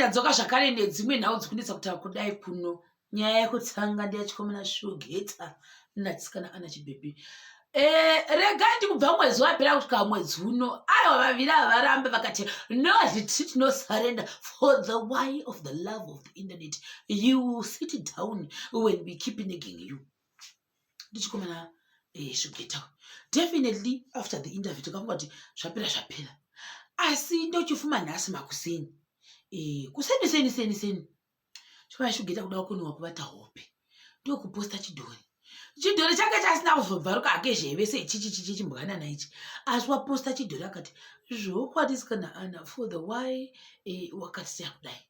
Ndadzoka zvakare nedzimwe nhau dzikunetsa kutaura kudai kuno. Nyaya yekutanga ndeyachikomana Shugeta nachisikana Ana Chibhebhi. Eh, regai ndikubva mwedzi wapera kusvika mwedzi uno aiwa vaviri ava varambe vakati no retreat no surrender for the why of the love of the internet you will sit down when we keep nagging you. Ndichikomana eh, Shugeta definitely after the interview takafunga kuti zvapera zvapera asi ndochifuma nhasi makuseni eh, kuseni seni seni seni chikomana Shugeta kuda kukoniwa kuvata hope ndokuposta chidhori chidhori chake chasina kuzobvaruka hake zheve sechichi chichi chimbwanana ichi asi waposta chidhori akati zvokwadi sikana ana for the why eh, wakati siya kudai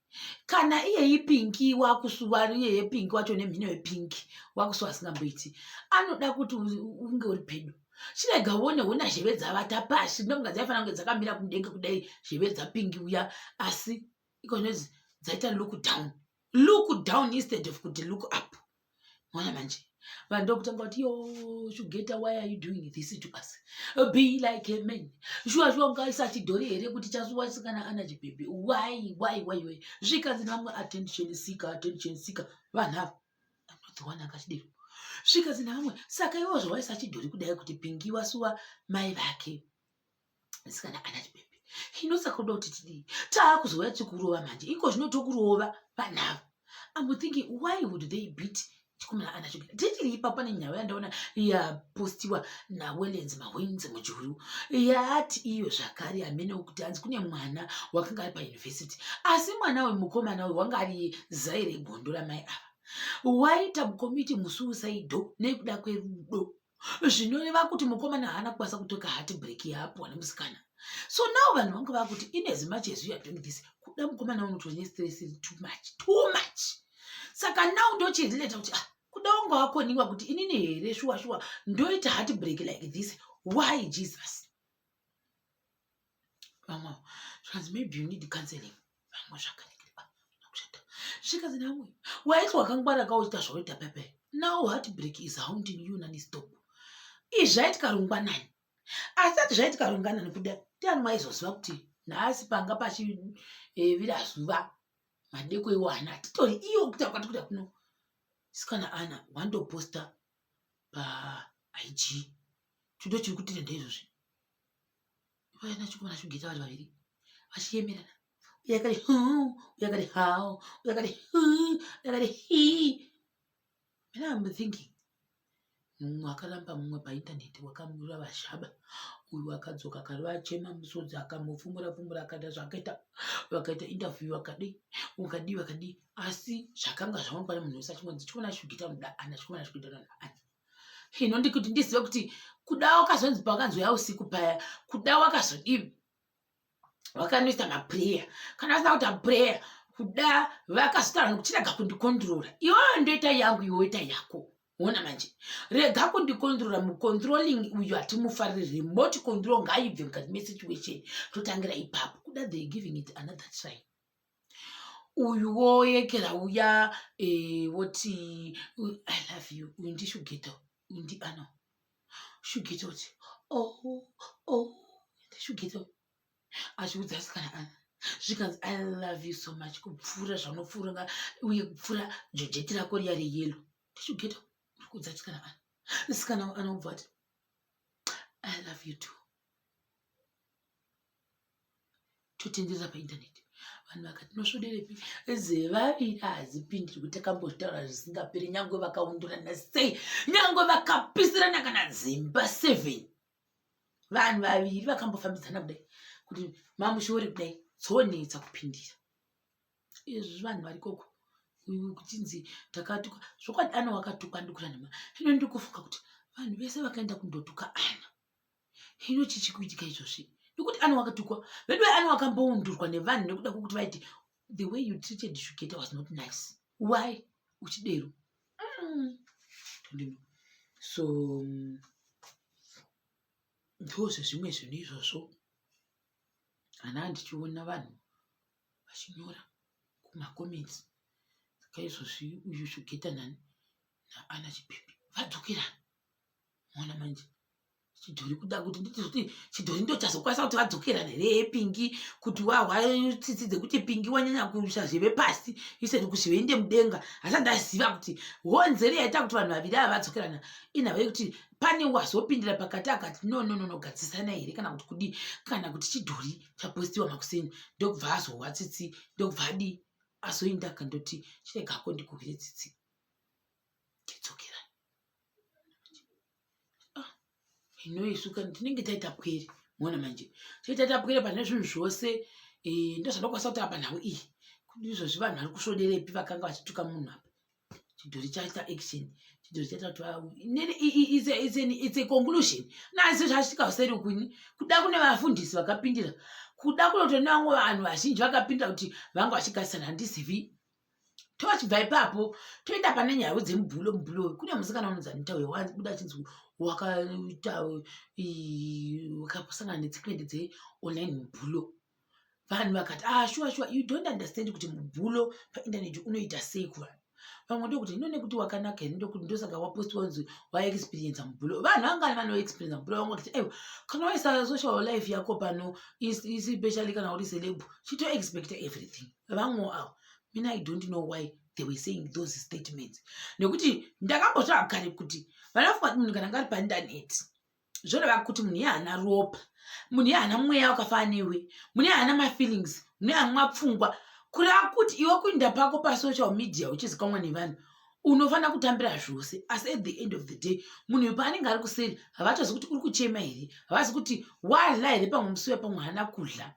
kana iyeyi Pinki wakusuwa, iyeye Pinki wacho nemhino yepinki wakusuwa asingamboiti, anoda kuti unge uri pedo. Chirega uone hona zheve dzavata pasi, ndokunga dzaifanira kunge dzakamira kudenga kudai zheve dzaPinki uya, asi ikozvinezi dzaita look down, look down instead of kuti look up. Mwana manje vanhu ndokutanga kuti, yo Shugeta, why are you doing this to us? Be like a man. Shuwa shuwa ungaisa chidhori here kuti chasuwa sikana Ana Chibhebhi? Why, why, why, why? Zvikanzi nevamwe, attention seeker, attention seeker. Vanhu ava, I'm not the one akachidero. Zvikanzi nevamwe, saka iwo zvawaisa chidhori kudai kuti Pingi wasuwa mai vake sikana Ana Chibhebhi, hino saka uda kuti tidii? Taakuzouya tichikurova manje iko zvino, tokurova. Vanhu ava, I'm thinking, why would they beat chikomana Ana Chibhebhi? Tichiri ipapo, pane nyaya yandaona yapostiwa naWellens Mahwinzi Mujuru, yaati iyo zvakare hamene kuti hanzi kune mwana wakanga ari payunivhesiti, asi mwana wemukomana uyu wanga ari zai regondo ramai ava, waita mukomiti musuicide nekuda kwerudo, zvinoreva kuti mukomana haana kukwanisa kutoka heartbreak yaapuwa nemusikana. So now vanhu vangu vakuti, in as much as you are doing this, kuda mukomana unotori nestress too much, too much. Saka now ndochirelata kuti, ah, kuda wanga wakoniwa kuti inini here, shuwa shuwa ndoita heartbreak like this? Why, Jesus? Vamwe zvikanzi, maybe you need counseling. Vamwe zvakarekera kushata. Zvikanzi namwe, waiti wakangwara kauchita zvauita pepe, now heartbreak is haunting you nonstop. Izvi zvaitika rungwanani, asi ati zvaitika rungwanani, kuda ndiani waizoziva kuti nhasi panga pachivira zuva madeko iwana titori iyo kuita kwati kuda kuno sikana Ana wandoposta paIG chido chiri kutirenda izvozvi, vaina chikomana Shugeta vari vaviri vachiyemerana, uye akati hu, uye akati hau, uye akati hu, uye akati hi. Mina I'm thinking, mumwe akaramba mumwe paindaneti, wakamurova shaba, uyu akadzoka akarova achema musodzi, akamupfumura pfumura, akaita zvakaita, vakaita interview, akadii ukadii vakadii, asi zvakanga zvaonekwa nemunhu wese achingonzi chikomana Shugeta unoda Ana, chikomana Shugeta unoda Ana. Hino ndikuti ndizive kuti kuda wakazonzi pawakanzouya usiku paya, kuda wakazodii, vakanoita maprayer kana vasina kuita prayer, kuda vakazotaura nokuti rega kundikondrora iwewe, ndoita yangu, iwe woita yako. Ona manje, rega kundikondrora, mucontrolling uyu hatimufariri, remote control ngaibve mukati mesituation. Totangira ipapo. Kuda they giving it another try. Uyu woyekera uya woti, I love you. Uyu ndiShugeta, uyu ndi Ano. Shugeta kuti, oh, ndishugeta achiudza sikana Ana, zvikanzi, I love you so much kupfuura zvaunopfuura uye kupfuura jojeti rako riya reyellow. Ndishugeta uri kuudza sikana Ana. Sikana anobva ati, I love you too. Totenderera paindaneti, vanhu vakati nosvoderepi zevaviri hadzipindirwi. Takambozvitaura zvisingaperi, nyangwe vakaundurana sei, nyangwe vakapisirana kana dzimba seven, vanhu vaviri vakambofambidzana kudai kuti mamushori kudai, dzonetsa kupindira izvi. Vanhu vari koko kuchinzi takatuka zvokwadi, Ana wakatukwa ndikuranhema. Hino ndikufunga kuti vanhu vese vakaenda kundotuka Ana, hino chichi kuitika izvozvi nekuti Ana wakatukwa vedu. Ana wakamboundurwa nevanhu nekuda kwekuti vaiti the way you treated Shugeta was not nice. Why uchidero? So ndozvezvimwe zvinhu izvozvo. Hana ndichiona vanhu vachinyora kumacomments, saka izvozvi uyu Shugeta nani naAna Chibhebhi vadzokerana. Maona manje. Chidhori kuda kuti nditi kuti chidhori ndo chazokwanisa kuti vadzokerana here yepingi kuti wahwa tsitsi dzekuti pingi wanyanya kusazvive pasi isati kuzviende mudenga asi andaziva kuti honzeri yaita kuti vanhu vaviri ava vadzokerana inhava yekuti pane wazopindira pakati akati no no no no gadzisana here kana kuti kudii kana kuti chidhori chapostiwa makuseni ndokubva azohwa tsitsi ndokubva adii azoinda akandoti chirega hako ndikuhwire tsitsi tidzokerane ah, hino isu kana tinenge taita pwere mona manje tinenge taita pwere pane zvinhu zvose eh, ndozvandokwanisa kutaura panhau iyi kuti izvozvi vanhu vari kusvoderepi vakanga vachituka munhu apa chidhori chaita action chidhori chaita kuti it's a conclusion nasi zvasvika useri kuni kuda kune vafundisi vakapindira kuda kunoto nevamwe vanhu vazhinji vakapindira kuti vanga vachigarisana handizivi tochibva ipapo toenda pane nyaya dzemubhulo mubhulo kune musikana unonzi anita uyo wabuda achinzi wakaita wakasangana netsekwende dzeonline mubhulo vanhu vakati ah shuwa shuwa you don't understand kuti mubhulo paintaneti unoita sei kuvanhu vamwe ndokuti ino nekuti wakanaka here ndokuti ndosaka wapostiwa unzi waexperienca mubhulo vanhu vangani vanoexperienca mubhulo vamwe vakati aiwa kana waisa social life yako pano especially kana uri celeb chitoexpecta everything vamwewo avo mina i don't know why they were saying those statements nekuti ndakambotsvaga kare kuti vanofunga kuti munhu kana anga ari paintaneti zvoreva kuti munhu iye haana ropa munhu iye haana mweya wakafanana newe munhu iye haana mafeelings munhu iye haana pfungwa kureva kuti iwe kuinda pako pasocial media uchizikamwa nevanhu unofanira kutambira zvose asi at the end of the day munhu uyu paanenge ari kuseri havatozi kuti uri kuchema here havazi kuti wadla here pamwe musi uya pamwe haana kudla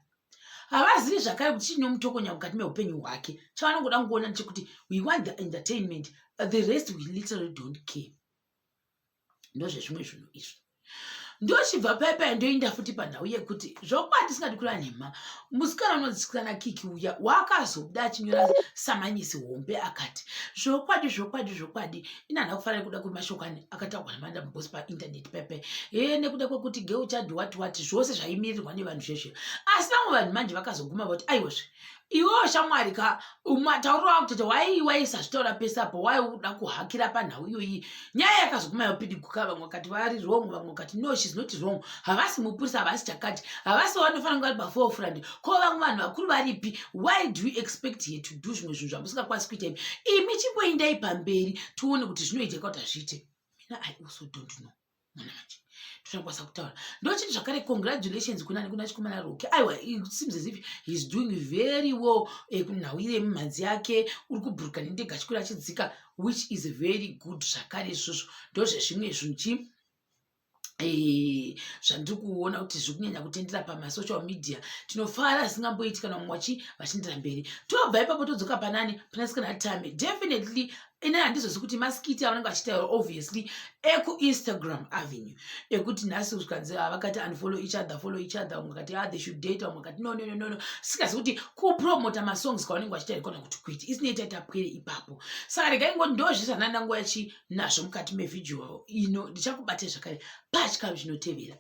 havazivi zvakare kuti chii chinomutokonya mukati meupenyu hwake chavanongoda kungoona ndechekuti we want the entertainment the rest we literally don't care ndozvezvimwe zvinhu izvi ndochibva paipai ndoinda futi panhau yekuti zvokwadi singadi kureva nhema musikana unozisikana kiki uya wakazobuda achinyora samanyisi hombe akati zvokwadi zvokwadi zvokwadi ini handina kufanira kuda kwemashoko ane akataurwa namadam boss paintaneti pepe e nekuda kwekuti girl child what what zvose zvaimirirwa nevanhu zvezve asi vamwe vanhu manje vakazoguma voti aiwazve iwewo shamwari ka matauriro akutete wai waisazvitaura pese apo wai uda kuhakira panhau iyoyi nyaya yakazoguma yopidiguka vamwe vakati vari wrong vamwe vakati no shes not wrong havasi mupurisa havasi chakati havasi vanofanira kunge vari paforefront ko vamwe vanhu vakuru varipi why do you expect her to do zvimwe zvinhu zvamusingakwanisi kuita imi imi chimboendai pamberi tione kuti zvinoitika kuti hazviite mina i also don't know mwana manje totangwasa kutaura ndochiti zvakare congratulations kuna nekuna chikomana roke aiwa it seems as if he's doing very well eh, kunhau iri yemimhanzi yake uri kubhuruka nendege achikwira achidzika which is very good zvakare izvozvo ndozvezvimwe zvinhu chii Eh, zvandiri kuona kuti zviri kunyanya kutendera pamasocial media tinofara zvisingamboiti kana mumwe wachi vachiendera mberi tobva ipapo todzoka panani pana sikana tame definitely ini handizozi kuti maskiti avanenge vachitaura obviously ekuinstagram avenue ekuti nhasi zvikanzi ah, vakati unfollow each other follow each other vamwe vakati ah, they should date vamwe vakati no no no no sikazi kuti kupromota masongs kwavanenge vachitaura kona kuti kuiti isinei taita pwere ipapo saka regai ngoti ndozvizvanana nguva yachi nazvo mukati mevhidhiyo ino ndichakubate zvakare pachikamu chinotevera.